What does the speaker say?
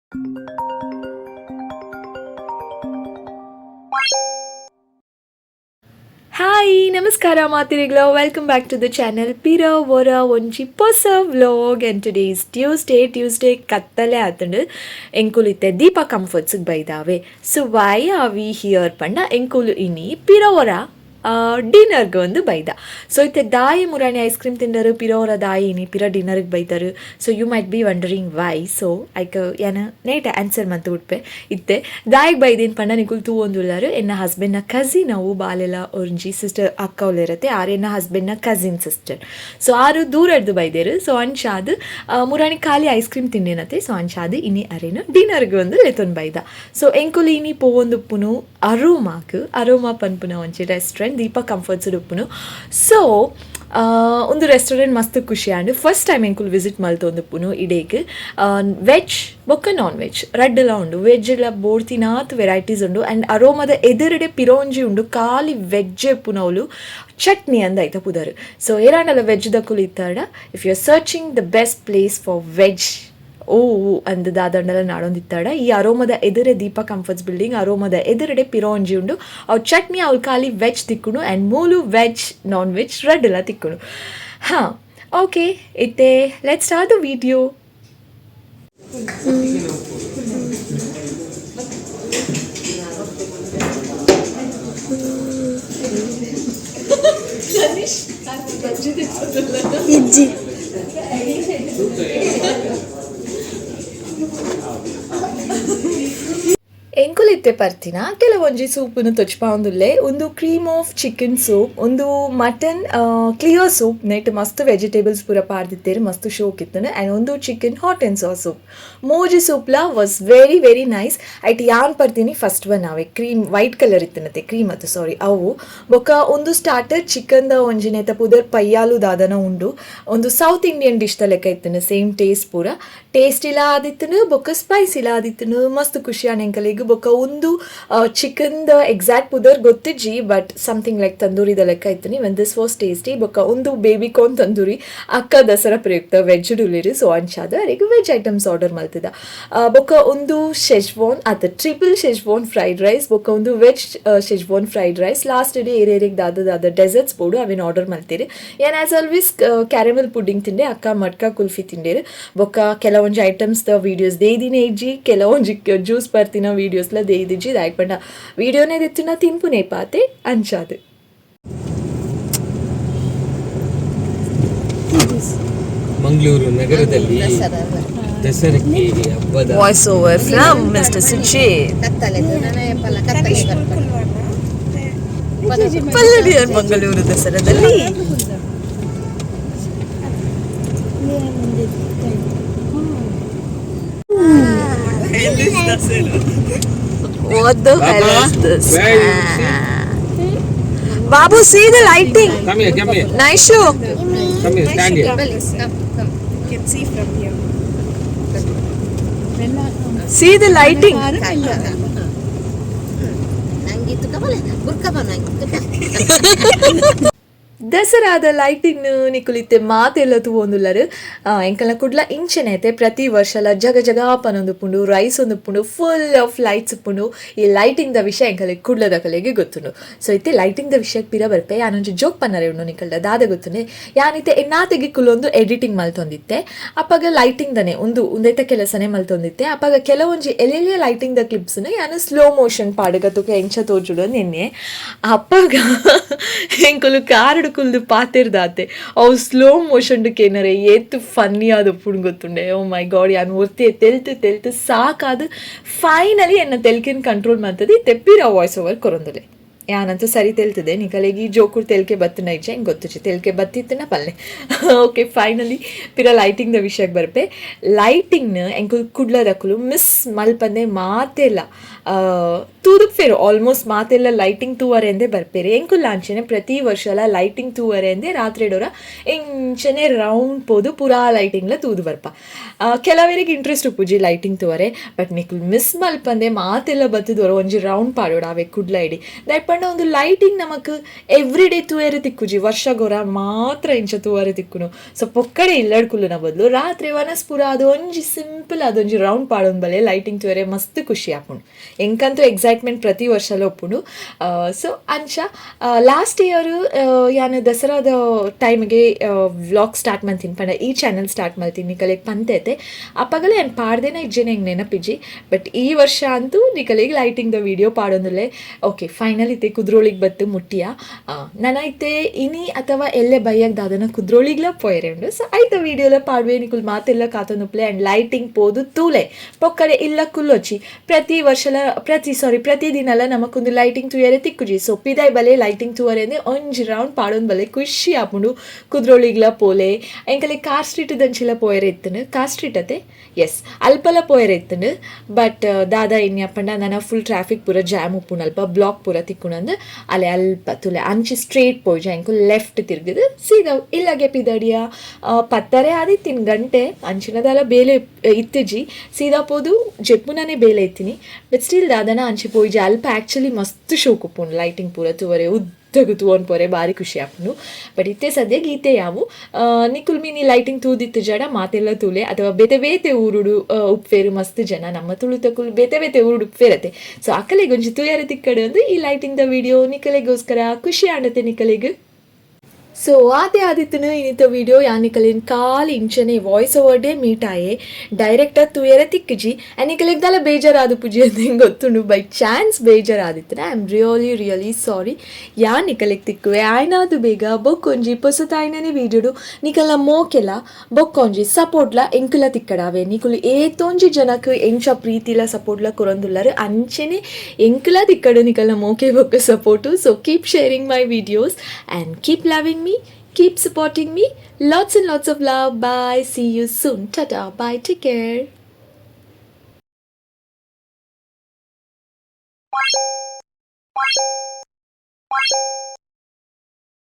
Hi, ನಮಸ್ಕಾರ ಮಾತಿರಿಗ್ಲ. Welcome back to the channel. ಪಿರ ಒರ ಒಂಜಿ ಪೊಸ vlog, and today is Tuesday. Tuesday ಕತ್ತಲೆ ಆತಂಡು. ಎಂಕುಲು ಇತ್ತೆ ದೀಪ ಕಂಫರ್ಟ್ಸ್ಗೆ ಬೈದಾವೆ. So why are we here ಪಂಡ, ಎಂಕುಲು ಇನಿ ಪಿರ ಒರ ಡಿನ್ನರ್ಗೆ ಒಂದು ಬೈದ. ಸೊ ಇತ್ತೆ ದಾಯಿ ಮುರಾಣಿ ಐಸ್ ಕ್ರೀಮ್ ತಿಂಡರು, ಪಿರೋರ ದಾಯಿ ಇನಿ ಪಿರ ಡಿನ್ನರ್ಗೆ ಬೈದರು? So you might be wondering why. So ಐಕ್ ಯಾನ ನೇಟ ಆನ್ಸರ್ ಮಂತು ಉಟ್ಪೆ. ಇತ್ತೆ ದಾಯಿಗೆ ಬೈದಿನ ಪಂಡ, ನಿಕುಲು ತೂವೊಂದುಲ್ಲಾರು, ಎನ್ನ ಹಸ್ಬೆಂಡ್ನ ಕಸಿನ್ ಅವು. ಬಾಲೆಲ ಒಂಜಿ ಸಿಸ್ಟರ್ ಅಕ್ಕ ಇರುತ್ತೆ. ಆರ್ ಎನ್ನ ಹಸ್ಬೆಂಡ್ನ cousin sister. So ಆರು ದೂರ ಹಿಡ್ದು ಬೈದೇರು. ಸೊ ಅಂಚಾದ್ ಮುರಾಣಿ ಖಾಲಿ ಐಸ್ ಕ್ರೀಮ್ ತಿಂಡೇನತೆ. ಸೊ ಅಂಚಾದ್ ಇನಿ ಅರೇನು ಡಿನ್ನರ್ಗೆ ಒಂದು ಲೆತೊಂದು ಬೈದ. ಸೊ ಎಂಕುಲು ಇನಿ ಪೋವೊಂದುಪ್ಪುನು ಅರೋಮಾಕ್. ಅರೋಮಾ ಪನ್ಪುನ ಒಂಜಿ ರೆಸ್ಟೋರೆಂಟ್ ದೀಪ ಕಂಫರ್ಟ್ಸ್ ಉಪ್ಪುನು. ಸೊ ಒಂದು ರೆಸ್ಟೋರೆಂಟ್ ಮಸ್ತ್ ಖುಷಿ and first time ಎಂಕುಲು ವಿಸಿಟ್ ಮಲ್ತೊಂದುಪ್ಪುನು ಇಡೇಕ್. ವೆಜ್ ಬೊಕ್ಕ ನಾನ್ ವೆಜ್ ರಡ್ಡುಲ ಉಂಡು. ವೆಜ್ ಎಲ್ಲ ಬೋಡ್ತಿನಾತ್ ವೆರೈಟೀಸ್ ಉಂಡು. ಆ್ಯಂಡ್ ಅರೋಮದ ಎದುರುಡೆ ಪಿರೋಂಜಿ ಉಂಡು, ಖಾಲಿ ವೆಜ್ ಉಪ್ಪುನವ್ಲು. ಚಟ್ನಿ ಅಂದ ಐತ ಪುದರ್. ಸೊ ಏರಾಂಡಲ ವೆಜ್ ದಕುಲು ಇತ್ತಾಡ, if you are searching the best place for veg ಓ ಅಂದ್ ದಾದಂಡಲ ನಾಡೊಂದಿತ್ತಾಡ, ಈ ಅರೋಮದ ಎದುರೆ, ದೀಪ ಕಂಫರ್ಟ್ಸ್ ಬಿಲ್ಡಿಂಗ್ ಅರೋಮದ ಎದುರುಡೆ ಪಿರೋಂಜಿ ಉಂಡು. ಅವು ಚಟ್ನಿ, ಅವ್ಳು ಖಾಲಿ ವೆಜ್ ತಿಕ್ಕುನು. ಆ್ಯಂಡ್ ಮೂಲು veg non veg ರಡ್ಡುಲ ತಿಕ್ಕುನು. ಹಾಂ, ಓಕೆ, ಇತ್ತೆ let's start the video. ಇಜ್ಜಿ. ಎಂಕುಲಿತ್ತೆ ಪರ್ತಿನ ಕೆಲವೊಂಜಿ ಸೂಪುನು ತೊಚ್ಪಾವೊಂದುಲ್ಲೆ. ಒಂದು cream of chicken soup, ಒಂದು mutton clear soup. Net ಮಸ್ತ್ ವೆಜಿಟೇಬಲ್ಸ್ ಪೂರ ಪಾಡ್ದಿತ್ತೇರು, ಮಸ್ತ್ ಶೋಕ್ ಇತ್ತುಂಡು. ಆ್ಯಂಡ್ ಒಂದು chicken hot and sauce soup. ಮೂಜಿ ಸೂಪ್ಲ was very very nice. ಐಟ್ ಯಾನ್ ಪರ್ತೀನಿ ಫಸ್ಟ್ ಒನ್ ಅವೆ cream white colour ಇತ್ತನತೆ, cream ಅದು, ಸಾರಿ, ಅವು. ಬೊಕ್ಕ ಒಂದು ಸ್ಟಾರ್ಟರ್ ಚಿಕನ್ದ ಒಂಜಿನೇತ ಪುದರ್ ಪಯ್ಯಾಲು ದಾದನ ಉಂಡು. ಒಂದು south Indian dish ದ ಲೆಕ್ಕ ಇತ್ತುಂಡು. ಸೇಮ್ ಟೇಸ್ಟ್ ಪೂರ ಟೇಸ್ಟ್ ಇಲ್ಲ ಆದಿತ್ತುಂಡು, ಬೊಕ್ಕ ಸ್ಪೈಸ್ ಇಲ್ಲ ಆದಿತ್ತುಂಡು. ಮಸ್ತ್ ಖುಷಿ ಎಂಕಲೆಗ್. ಬೊಕ್ಕ ಒಂದು chicken the exact ಪುದರ್ ಗೊತ್ತಿಜ್ಜಿ, but something like ತಂದೂರಿದ ಲೆಕ್ಕ ಇತ್ತು. Even this was tasty. ಬೊಕ್ಕ ಒಂದು ಬೇಬಿ ಕಾರ್ನ್ ತಂದೂರಿ. ಅಕ್ಕ ದಸರಾ ಪ್ರಯುಕ್ತ ವೆಜ್ ಡುಲಿರಿ. ಸೊ ಅಂಚಾದ ಅರೆಗ್ veg items order ಮಲ್ತಿದ. ಬೊಕ್ಕ ಒಂದು ಶೆಜ್ವಾನ್ ಅತ್ತ triple Schezwan fried rice, ಬೊಕ್ಕ ಒಂದು veg Schezwan fried rice. Last day ಏರೇರಿಗೆ ದಾದ ದಾದ ಡೆಸರ್ಟ್ಸ್ ಬೋಡು, ಅವೇನು ಆರ್ಡರ್ ಮಲ್ತೀರಿ. ಏನ್ as always caramel pudding ತಿಂಡೆ, ಅಕ್ಕ ಮಟ್ಕಾ ಕುಲ್ಫಿ ತಿಂಡೇರು. ಬೊಕ್ಕ ಕೆಲವೊಂಜಿ items the videos ದೇದಿನ ಇಜ್ಜಿ, ಕೆಲವೊಂಜಿ ಜ್ಯೂಸ್ ಪರ್ತಿನ ವೀಡಿಯೋಸ್ಲ ದೇದಿಜ್ಜಿ. ದಾಯೆ ಪಂಡ ವೀಡಿಯೋನೇ ದೆತ್ತುನ ತಿನ್ಪುನೆ ಪಾತೆ ಅಂಚಾದ್. ಮಂಗಳೂರು ನಗರದಲ್ಲಿ ದಸರಕ್ಕೆ ಹಬ್ಬದ Voice over from Mister Suchit. ಪಲ್ಲವಿಯರ್ Mangaluru ದಸರಾದಲ್ಲಿ. What the hell is this? Where you see? Babu, see the lighting. Come here, come here. Nice show. Come here, stand here. Can see from here. See the lighting. ನಂಗಿತ್ತು ಕಬಲ ಬುರ್ಕಬ ನಂಗಿತ್ತು. ದಸರಾದ lighting ನಿಕುಲಿತ್ತೆ ಮಾತೆಲ್ಲ ತೂವೊಂದುಲ್ಲರು. ಎಂಕಲ್ನ ಕುಡ್ಲ ಇಂಚೆನೆ ಐತೆ. ಪ್ರತಿ ವರ್ಷಲ ಜಗ ಜಗ ಪನೊಂದುಪ್ಪುಂಡು, rice ಒಂದುಪ್ಪುಂಡು, full of lights ಉಪ್ಪುಂಡು. ಈ lighting the ವಿಷಯ ಎಂಕಲೆಗ್ ಕುಡ್ಲದಕಲೆಗೆ ಗೊತ್ತುಂಡು. ಸೊ ಇತ್ತೆ ಲೈಟಿಂಗ್ the ವಿಷಯಕ್ಕೆ ಪಿರ ಬರ್ಪೆ. ಯಾನೊಂಜಿ ಜೋಕ್ ಪನ್ನರೆ ಉಂಡು ನಿಕಲ್ಡ. ದಾದ ಗೊತ್ತುಂಡೆ? ಯಾನಿತ್ತೆ ಎನ್ನಾತೆಗೆ ಕುಲೊಂದು ಎಡಿಟಿಂಗ್ ಮಲ್ತೊಂದಿತ್ತೆ. ಅಪಗ ಲೈಟಿಂಗ್ ದನೆ ಒಂದು ಉಂದೈತ ಕೆಲಸನೇ ಮಲ್ತೊಂದಿತ್ತೆ. ಅಪಗ ಕೆಲವೊಂಜಿ ಎಲ್ಲೆಲ್ಲ ಲೈಟಿಂಗ್ the clips ಯಾನು ಸ್ಲೋ ಮೋಷನ್ ಪಾಡುಗ ತುಕ ಎಂಚ ತೋಜುಡು ನಿನ್ನೆ. ಅಪಗ ಎಂಕುಲು ಕಾರುಡು ಕುಲ್ದು ಪಾತೆರ್ದಾತೆ. ಅವು ಸ್ಲೋ ಮೋಷನ್ ಕೇನರೆ ಏತ್ ಫನ್ನಿ ಆದ ಉಪ್ಪುಂಡು ಗೊತ್ತುಂಡೆ? ಓ ಮೈ ಗಾಡ್, ಯಾನ್ ಒರ್ತಿ ತೆಲ್ತು ತೆಲ್ತು ಸಾಕಾದ್ ಫೈನಲಿ ಎನ್ನ ತೆಲ್ಕೆನ್ ಕಂಟ್ರೋಲ್ ಮಾಡ್ತದೆ. ತೆಪ್ಪಿರ ವಾಯ್ಸ್ ಓವರ್ ಕೊರೊಂದುಲೆ. ಯಾನಂತೂ ಸರಿ ತೆಲ್ತದೆ. ನಿಕಲೆಗ್ ಈ ಜೋಕುಡು ತೆಲ್ಕೆ ಬತ್ತುನ ಇಜ್ಜೆ ಹೆಂಗೆ ಗೊತ್ತುಜಿ. ತೆಲ್ಕೆ ಬತ್ತಿತ್ತನ ಪಲ್ಲೆ. ಓಕೆ, ಫೈನಲಿ ಪಿರ ಲೈಟಿಂಗ್ the ವಿಷಯಕ್ಕೆ ಬರ್ಪೆ. ಲೈಟಿಂಗ್ನ ಎಂಕುಲು ಕುಡ್ಲದಕುಲು ಮಿಸ್ ಮಲ್ಪಂದೆ ಮಾತೆಲ್ಲ ತೂದುಪ್ಪೇರು. ಆಲ್ಮೋಸ್ಟ್ ಮಾತೆಲ್ಲ ಲೈಟಿಂಗ್ ತೂವರೆ ಎಂದೇ ಬರ್ಪೇರು. ಎಂಕುಲು ಅಂಚೆನೆ ಪ್ರತಿ ವರ್ಷಲ ಲೈಟಿಂಗ್ ತೂವರೆ ಎಂದೇ ರಾತ್ರಿ ಡೋರ ಇಂಚನೆ ರೌಂಡ್ ಪೋದು ಪೂರಾ ಲೈಟಿಂಗ್ಲ ತೂದು ಬರ್ಪ. ಕೆಲವರಿಗೆ ಇಂಟ್ರೆಸ್ಟ್ ಉಪ್ಪುಜಿ ಲೈಟಿಂಗ್ ತೂವರೆ. ಬಟ್ ನಿಕುಲು ಮಿಸ್ ಮಲ್ಪಂದೆ ಮಾತೆಲ್ಲ ಬತ್ತದವರು ಒಂಜಿ ರೌಂಡ್ ಪಾಡೋಡು ಅವೆ ಕುಡ್ಲ ಇಡಿ. ದಾಯೆ ಪಂಡ ಪಂಡ ಒಂದು ಲೈಟಿಂಗ್ ನಮಕ್ ಎವ್ರಿ ಡೇ ತೂಯರೆ ತಿಕ್ಕುಜಿ, ವರ್ಷಗೊರ ಮಾತ್ರ ಇಂಚ ತೂವರೆ ತಿಕ್ಕುನು. ಸೊ ಪೊಕ್ಕಡೆ ಇಲ್ಲಡ್ ಕುಲ್ಲುನ ಬದಲು ರಾತ್ರಿ ವನಸ್ ಪೂರ ಅದು ಒಂಜಿ ಸಿಂಪಲ್ ಅದೊಂಜಿ ರೌಂಡ್ ಪಾಡೊಂದು ಬಲೆ, ಲೈಟಿಂಗ್ ತೂಯರೆ ಮಸ್ತ್ ಖುಷಿ ಆಪುಂಡು. ಎಂಕಂತೂ ಎಕ್ಸೈಟ್ಮೆಂಟ್ ಪ್ರತಿ ವರ್ಷಲ ಉಪ್ಪುಂಡು. ಸೊ ಅಂಚ ಲಾಸ್ಟ್ ಇಯರ್ ಯಾನ್ ದಸರಾದ ಟೈಮ್ಗೆ ವ್ಲಾಗ್ ಸ್ಟಾರ್ಟ್ ಮಲ್ತೀನಿ ಪಂಡ ಈ ಚಾನಲ್ ಸ್ಟಾರ್ಟ್ ಮಲ್ತೀನಿ ನಿಕಲೆಗ್ ಪಂತೈತೆ. ಅಪಗಲ ಯಾನ್ ಪಾಡ್ದೇನ ಇಜ್ಜೆನೆ ಎಂಕ್ ನೆನಪಿಜ್ಜಿ. ಬಟ್ ಈ ವರ್ಷ ಅಂತೂ ನಿಕಲೆಗ್ ಲೈಟಿಂಗ್ ದ ವಿಡಿಯೋ ಪಾಡೊಂದುಲ್ಲೆ. ಓಕೆ, ಫೈನಲ್ ಇತ್ತೆ ಕುದ್ರೋಳಿಗೆ ಬತ್ತು ಮುಟ್ಟಿಯ. ನನ ಇತ್ತೆ ಇನಿ ಅಥವಾ ಎಲ್ಲೆ ಬೈಯಗ್ ದಾದನ ಕುದ್ರೋಳಿಗ್ಲ ಪೋಯರೆ ಉಂಡು. ಸೊ ಐತ ವಿಡಿಯೋಲ ಪಾಡುವೆ, ನಿಕುಲ್ ಮಾತೆಲ್ಲ ಕಾತೊಂದುಪ್ಲೆ ಆ್ಯಂಡ್ ಲೈಟಿಂಗ್ ಪೋದು ತೂಲೆ. ಪೊಕ್ಕಡೆ ಇಲ್ಲ ಕುಲ್ಲೊಚ್ಚಿ. ಪ್ರತಿ ವರ್ಷಲ ಪ್ರತಿ ಸಾರಿ ಪ್ರತಿ ದಿನಲ ನಮಕೊಂದು ಲೈಟಿಂಗ್ ತೂಯರೆ ತಿಕ್ಕುಜಿ. ಸೊ ಪಿದಾಯ್ ಬಲೆ, ಲೈಟಿಂಗ್ ತೂವರೆ ಅಂದ್ರೆ ಒಂಜಿ ರೌಂಡ್ ಪಾಡೊಂದು ಬಲೆ, ಖುಷಿ ಆಪುಂಡು. ಕುದ್ರೋಳಿಗ್ಲ ಪೋಲೆ. ಎಂಕಲೆ ಕಾರ್ ಸ್ಟ್ರೀಟ್ ದಂಚಿಲ ಪೋಯರೆ ಇತ್ತುಂಡು. ಕಾರ್ ಸ್ಟ್ರೀಟ್ ಅತೆ? ಎಸ್, ಅಲ್ಪಲ ಪೋಯರೆ ಇತ್ತುಂಡು. ಬಟ್ ದಾದ ಇನ್ಯ ಪಂಡ ನನ ಫುಲ್ ಟ್ರಾಫಿಕ್ ಪೂರ ಜಾಮ್ ಉಪ್ಪುಂಡು, ಅಲ್ಪ ಬ್ಲಾಕ್ ಪೂರ ತಿಕ್ಕುಂಡು. ಅಲೆ ಅಲ್ಪ ತುಲೆ ಅಂಚಿ ಸ್ಟ್ರೇಟ್ ಪೋಯ್ಜ ಎಂಕು, ಲೆಫ್ಟ್ ತಿರ್ಗಿದು ಸೀದಾ ಇಲ್ಲಗೆ ಪಿದಡಿಯ. ಪತ್ತರೆ ಆದಿತ್ತಿನ ಗಂಟೆ ಅಂಚಿನದಲ ಬೇಲೆ ಇತ್ತಿಜಿ. ಸೀದಾ ಪೋದು ಜೆಪ್ಪುನನೇ ಬೇಲೆ ಇತ್ತೀನಿ. ಬಟ್ ಸ್ಟಿಲ್ ದಾದನ ಅಂಚಿ ಪೋಯ್ಜಿ. ಅಲ್ಪ ಆ್ಯಕ್ಚುಲಿ ಮಸ್ತ್ ಶೋಕ್ ಉಪ್ಪುಂಡು, ಲೈಟಿಂಗ್ ಪೂರ ತೂವರೆ, ಉದ್ದಗು ತೂವೊಂದು ಪೋರೆ ಬಾರಿ ಖುಷಿ ಆಪುಂಡು. ಬಟ್ ಇತ್ತೆ ಸದ್ಯ ಗೀತೆ ಯಾವು. ನಿಕುಲ್ ಮಿನಿ ಲೈಟಿಂಗ್ ತೂದಿತ್ತು ಜಡ ಮಾತೆಲ್ಲ ತೂಲೆ. ಅಥವಾ ಬೇತೆ ಬೇತೆ ಊರುಡು ಉಪ್ಪೇರು ಮಸ್ತ್ ಜನ, ನಮ್ಮ ತುಳುತಕುಲು ಬೇತೆ ಬೇತೆ ಊರುಡು ಉಪ್ಪೇರತೆ. ಸೊ ಅಕಲೆಗ್ ಒಂಜಿ ತೂಯರೆ ತಿಕ್ಕಡು ಅಂದ್ ಈ ಲೈಟಿಂಗ್ ದ ವಿಡಿಯೋ ನಿಕಲೆಗೋಸ್ಕರ. ಖುಷಿ ಆಂಡತೆ ನಿಕಲೆಗ್? ಸೊ ಆತೆ ಆದಿತ್ತನ ಇನಿತ ವಿಡಿಯೋ. ಯಾನಿಕಲಿನ್ ಕಾಲ್ ಇಂಚನೆ ವಾಯ್ಸ್ ಓವರ್ಡೇ ಮೀಟ್ ಆಯೆ, ಡೈರೆಕ್ಟ್ ತೂಯರೆ ತಿಕ್ಕುಜಿ. ಆ್ಯಂಡ್ ನಿಕಲೆಗ್ ದಾಲ ಬೇಜಾರಾದುಪುಜಿ ಅಂತ ಹಿಂಗೆ ಗೊತ್ತುಂಡು. ಬೈ chance ಬೇಜಾರಾದಿತ್ತನ I am really really sorry. ಯಾನ್ ನಿಕಲೆಗ್ ತಿಕ್ಕುವೆ ಆಯ್ನಾದು ಬೇಗ ಬೊಕ್ಕೊಂಜಿ ಪೊಸತಾಯ್ನನೆ ವೀಡಿಯೋಡು. ನಿಕಲ್ನ ಮೋಕೆಲ ಬೊಕ್ಕೊಂಜಿ ಸಪೋರ್ಟ್ಲ ಎಂಕುಲ ತಿಕ್ಕಡಾವೆ. ನಿಕುಲು ಏತೊಂಜಿ ಜನಕ್ ಎಂಚ ಪ್ರೀತಿಲ ಸಪೋರ್ಟ್ಲ ಕೊರೊಂದುಲ್ಲರು, ಅಂಚೆನೆ ಎಂಕುಲ ತಿಕ್ಕಡು ನಿಕಲ್ನ ಮೋಕೆ ಬೊಕ್ಕ support. So keep sharing my videos and keep loving me, keep supporting me. Lots and lots of love. Bye, see you soon. Tata, bye, take care.